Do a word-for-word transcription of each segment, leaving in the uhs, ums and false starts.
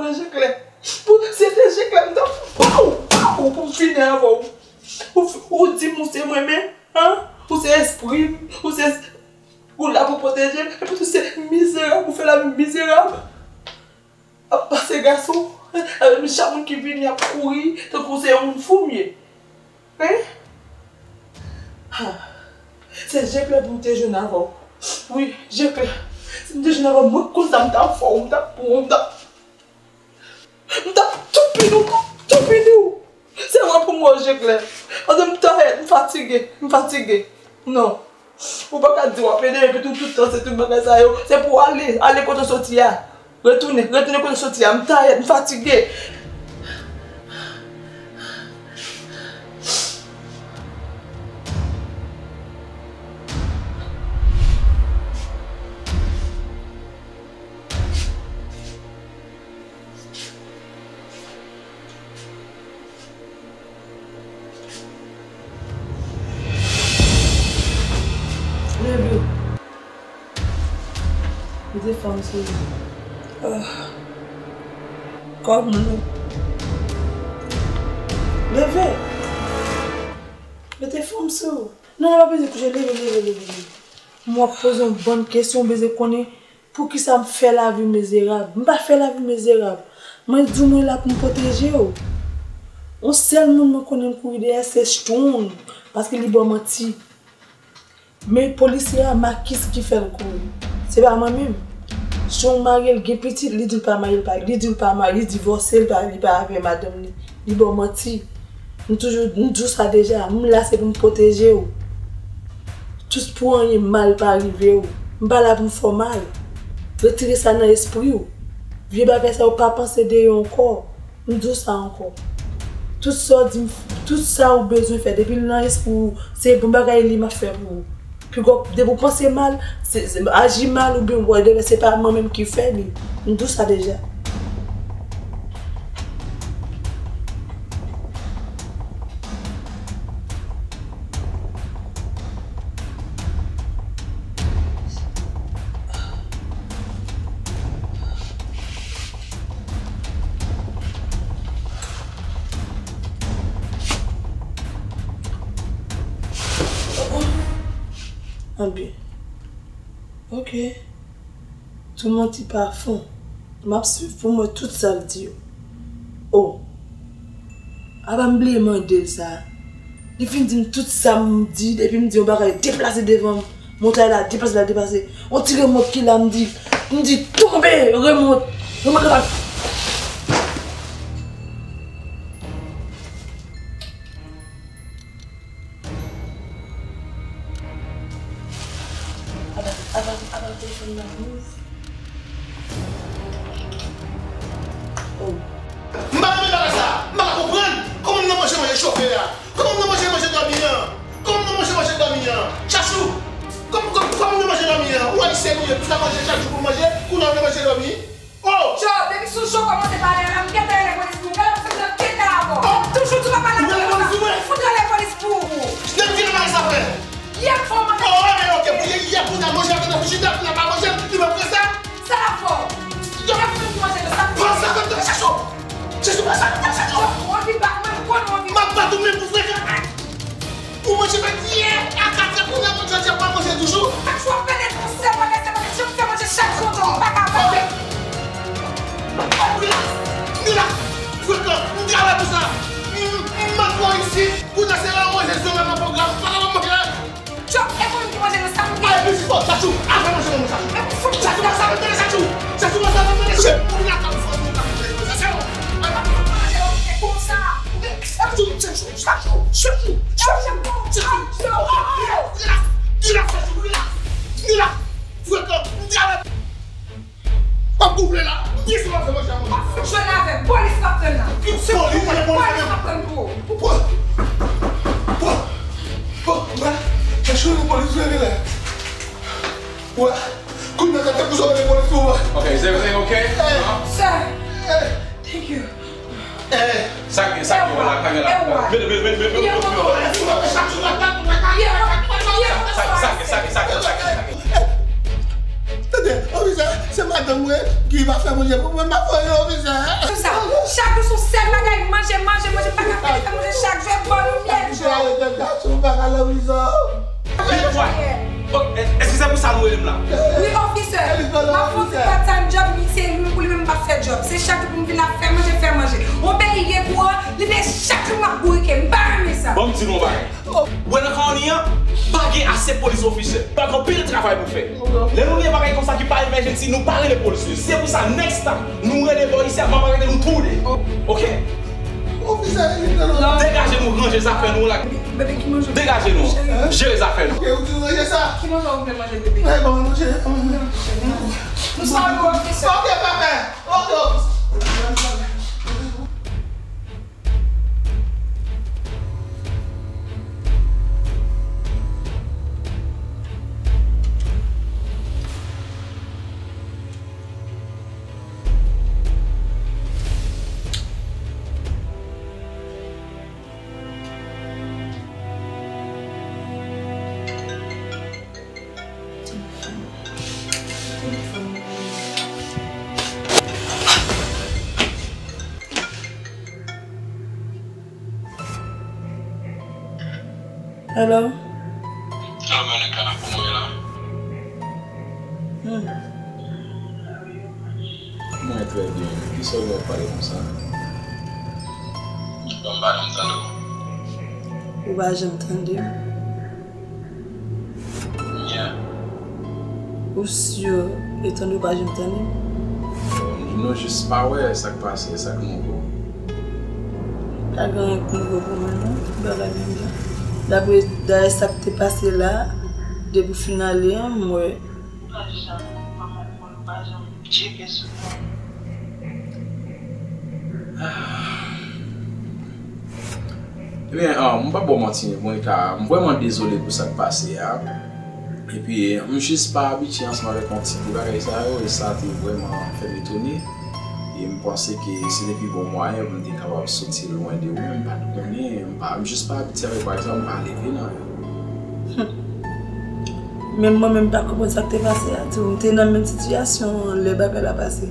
Jeklè. Pou se te Jeklè, m t ap pa w, pa w pou m fini avè w. Ou, ou di m ou se mwen menm, an? Ou se espri m, ou se, ou la pou pwoteje m, epi tou se mizerab, ou fè lavi mizerab. Ap pase gason, epi chak moun ki vini ap kouri, tankou se yon moun fou m ye. Hein? Ha. Se Jeklè pou m te jwenn avè w. Wi, Jeklè. Si m te jwenn avè w, mwen konn sa m t ap fè w, m t ap pran w, m t ap, m t ap toupini w, toupini w. Se mwen pou mwen, Jeklè. Paske m tayèt, m fatige, m fatige. Non. Ou pa ka di w ap ede, epi tou, tout tan, se tout bagay sa yo. Se pou w ale, ale kote w soti a. Retounen, retounen kote w soti a. M tayèt, m fatige. Leve. Mete fòm sou ou. Ah. Kòman nou? Leve. Mete fòm sou ou. Non, non, pa bezwen kouche. Leve, leve, leve, leve. M w ap poze yon bann kesyon, w bezwen konnen poukisa m fè lavi mizerab. M pa fè lavi mizerab. Mwen di w mwen la pou m pwoteje w. Yon sèl moun mwen konnen m kouri dèyè se Strong, paske li ba w manti. Men polisye a, Makis ki fè l kouri. Se pa mwen menm. Strong marye l, gen pitit, li di l pa marye, l pa, li di l pa marye, li divòse, l pa, li pa avè madanm li. Li ba w manti. M toujou, m di w sa deja, m la se pou m pwoteje w. Tout pou anyen mal pa rive w. M pa la pou m fè w mal. Retire sa nan espri w. Vye bagay sa yo pa panse de yo ankò. M di w sa ankò. Tout sa w di m, tout sa ou bezwen fè, depi l nan espri w, se bon bagay li m ap fè pou ou. Piga w, depi w panse mal, se, se, aji mal oubyen whatever, se pa mwen menm ki fè li. M di w sa deja. Anben. Ok. Tou manti pa fon. M ap swiv pou m wè tout sa l di yo. O. Apa m bliye mande l sa. Li fin di m tout sa m di, depi m di yon bagay deplase devan m. Montay la deplase, la deplase. On ti remòt ki la, m di, m di, tonbe, remòt. Remòt la. Apa, apa, apa telefòn nan move? Oh. M pa renmen bagay sa. M pa ka konprann. Kòman m nan manje, manje chofe a? Kòman m nan manje, manje dòmi an? Kòman m nan manje, manje dòmi an? Chachou! Kòm, kòm, kòman m nan manje dòmi an? Ou ayisyen ou ye, m ka manje chak jou pou manje, kounye a w nan manje dòmi? Oh! Joe, depi sou Joe kòmanse pale a la, m gentan rele polis pou ou. Gade m foutre keta avè w. Oh! Toujou di w pa pale avè m konsa. M fout rele polis pou ou. Depi kilè bagay sa fè? Yè m fè w manje. Oh, men ok, pou yè, yè pou ta manje, apre nan frijidè, pou ta pa manje, li pa prese. Sa la fè w. Yè m fè w manje, sa. Pran sa, pran sa, chachou. Chachou, pran sa, pran sa, chachou. Ou anvi bat mwen, m konnen w anvi. M ap bat ou menm pou frekan. Ou manje fèt yè a katrè, kounye a jodi a pa manje toujou. Chak jou w ap pede pou sèl bagay, sèl bagay, jan m fè manje chak jou, m pa ka ba w. Rilaks, rilaks, frekan, m travay pou sa. M, m mèt mwen isit, kounye a se la manje, se la nan pwogram, pa ka manje. Chòk, e mwen ki manje nan sa m gen. Ay, plis fò, chachou, avan manje nan mwen, chachou. E pou fout chachou, mwen sa mwen tande, chachou. Chachou, mwen sa mwen tande, chachou. Pou la ka fò, mwen ka manje, chachou. Ay, pa manje, ok, konsa. Chachou, chachou, chachou, chachou, chachou, chachou. Rilaks, rilaks, chachou, rilaks, rilaks. Frekan, m travay. W ap gonfle la. M pye sou manje, manje, manje. W ap fout jwenn avè m. Polis p ap tann nan. Polis, polis, polis p ap tann pou ou. Polis, polis, polis, polis, polis, polis, polis. Wè, kounye a gade pou sa w rele polis pou mwen. Ok, is everything okay? Sir, thank you. Sa gen, sa gen la, sa gen la. Mete, mete, mete, mete, mete. Sa gen, sa gen, sa gen, sa gen, sa gen, sa gen. Tande, ofisè, se m Tann mwen, ki pa fè manje pou mwen, m ap voye l ofisè. Konsa, chak jou se yon sèl bagay, manje, manje, manje, pa ka fè manje chak jou, e bò nou myèl. Gason pa ka nan prizon. Eskize pou sa nou rele m la. Wi, ofisè. M ap fè yon ti part time job, se li menm pou li menm m ap fè job. Se chak jou pou m vin ap fè manje, fè manje. Yon peyi gen kouran, li vle chak jou m ap bourike. M pa renmen sa. Ban m di nou yon bagay. Ou wè nan kawoni an, pa gen ase polis ofisè. Pa gen anpil travay pou fè. Lè nou gen bagay konsa ki pa emèjènsi, nou pa rele polis. Se pou sa, next time, nou rele bò isi a, m ap arete nou tou de. Oke? Degaje nou, ranje zafè nou la. Degaje nou. Jere zafè nou. Oke, ou di ranje sa. Ki manje ou vle manje, bebe? Manje. Oke, papa. Oke, ofisè. Hello? Hello, Monica, kòman w ye la? Hmm. Mwen trè byen. Kisa w gen w ap pale konsa? Bon, m pa janm tande w. Ou pa janm tande m? Yeah. Ou si etan de ou pa janm tande m? Nou jis pa wè sa k pase, sa k nouvo. Pa gen anyen k nouvo pou mwen non, tout bagay menm jan. Dapre dayè sa k te pase la, depi w fin ale an, m wè. Ou pa janm, ou pa janm, ou pa janm tcheke sou mwen. Ebyen, ah, m p ap ba w manti, Monica, m vrèman dezole pou sa k pase a. Epi, m jis pa abitye ansanm avèk yon ti de bagay sa yo, e sa te vrèman fè m etone. E m panse ke se te pi bon mwayen pou m te kapab soti lwen de ou, men m pa t konnen, m pa, m jis pa abitye avèk bagay sa yo, m pa leve nan yo. Menm mwen menm m pa konprann sa k te pase a tou. M te nan menm sitiyasyon an lè bagay la pase.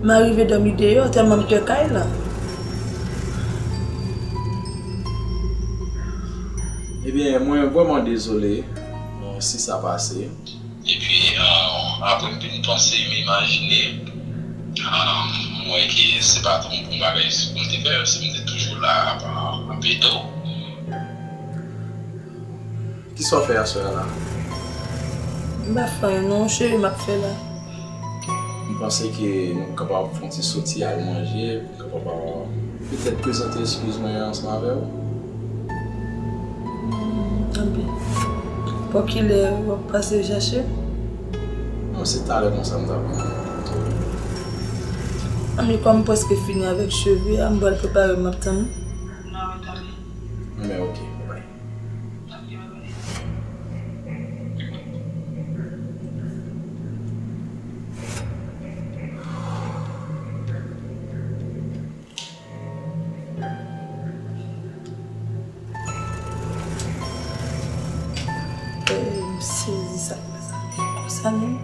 M arive dòmi deyò tèlman m pè kay la. Ebyen, mwen vrèman dezole, bon, si sa pase. Epi, ah, apre m fin panse, m imajine, ah, m wè ke se pa t yon bon bagay pou m te fè, si m te toujou la ap, ap ede w. Kisa w fè aswè a la? M pa fè anyen non, cheri, m ap fè la. M panse ke nou kapab fè yon ti soti al manje, pou m kapab, ah, petèt prezante eskiz mwen ansanm avè w. Hmm, tanpri. Pou kilè w ap pase chache? Non, se talè konsa m t ap vin kote w. Tanpri, kòm m prèske fini avèk cheve a, m pral prepare, m ap tann ou. Non, wi, tanpri. Anben, oke, bye. Eh, m sezi sa k pase. Konsa menm.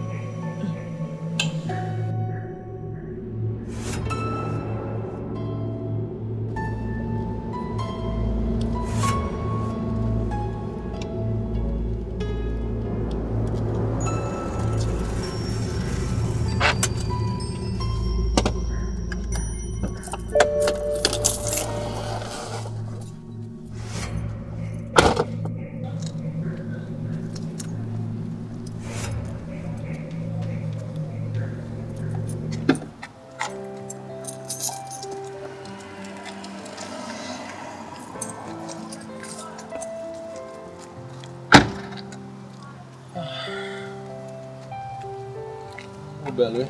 Ou bèl, wi.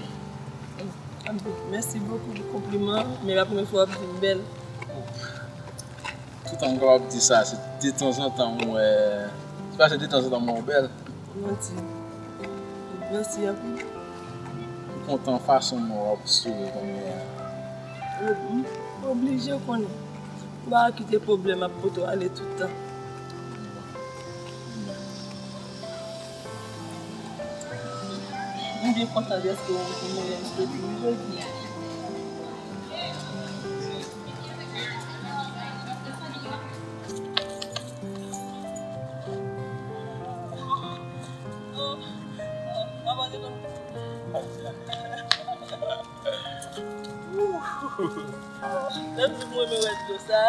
Mèsi bokou pou konpliman, men la premyè fwa w ap di m bèl. Toutan m kapab di sa, se detanzantan m wè, se pa se detanzantan m wè w bèl. Manti. Mèsi anpil. M kontan fason w ap souri kounye a. M oblije konnen. M pa kite pwoblèm ap pote w ale tout tan. M Byen kontan dèske w renmen lè m soti wi jodi a. Menm si mwen renmen wè dlo sa.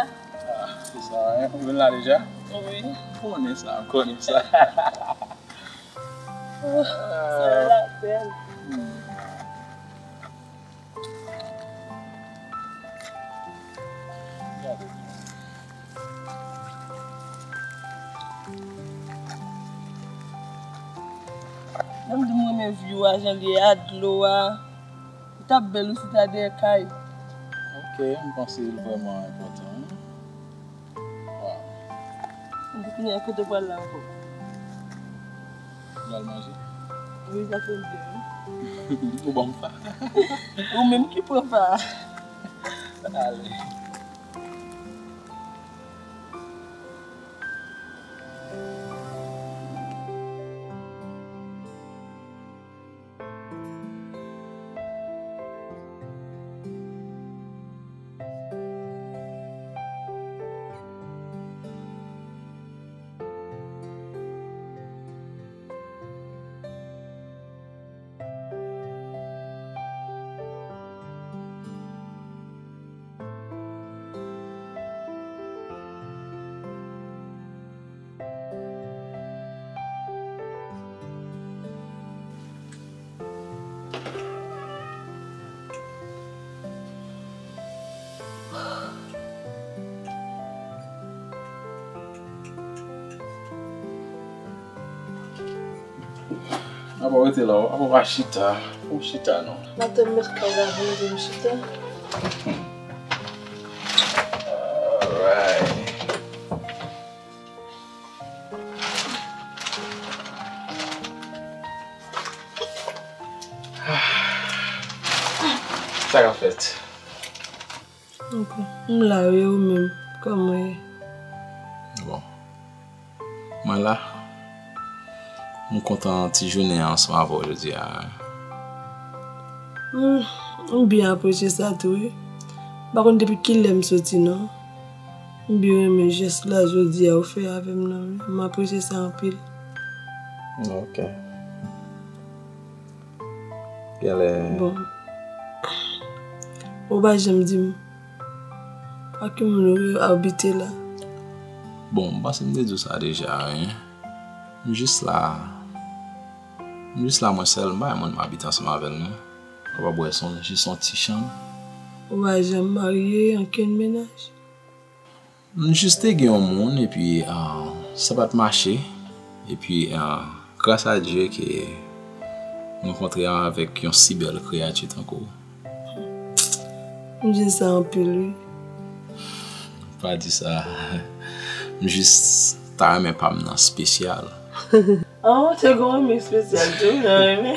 Ah, se sa, hein? Ou vin la deja? Wi. Konnen sa, konnen sa. Sa la bèl. Hmm. Menm di m renmen view a, jan l ye a, dlo a. Li t ap bèl wi si ta dèyè kay. Ok, m panse l vrèman enpòtan, wi. Waw. Epi kounye a, kote w pral la ankò? Ou pral manje? Wi, sa fè m byen, wi. Ou ban m fa. Ou menm ki pran fa a. Ale. Apa w rete la, apa w pa chita? Ou chita non. M ap tann mèt kay la vin pou m chita. Alright. Sa k ap fèt? Ok. M la wi, ou menm, kòman w ye? Bon. Mwen la. M kontan ti jounen an ansanm avè w jodi a. Hmm, m byen apresye sa tou wi. M pa konn depi kilè m soti non. M byen renmen jès la jodi a ou fè avè m nan wi. M apresye sa anpil. Ok. Genlè. Bon. Ou pa janm di m ak ki moun ou abite la. Bon, m panse m te di w sa deja, wi. M jis la. M jis la mwen sèl, m pa gen moun m abite ansanm avè l non. Kapab wè se yon, jis yon ti chanm. Ou pa janm marye, ankenn mennaj? M jis te gen yon moun, epi, ah, sa pa t mache. Epi, ah, gras a Dye ke m rankontre avèk yon si bèl kreyati tankou w. M jis sa anpil, wi. Pa di sa. M jis ta renmen pa m nan espesyal. Ah, w te gon renmen espesyal tou, nan renmen.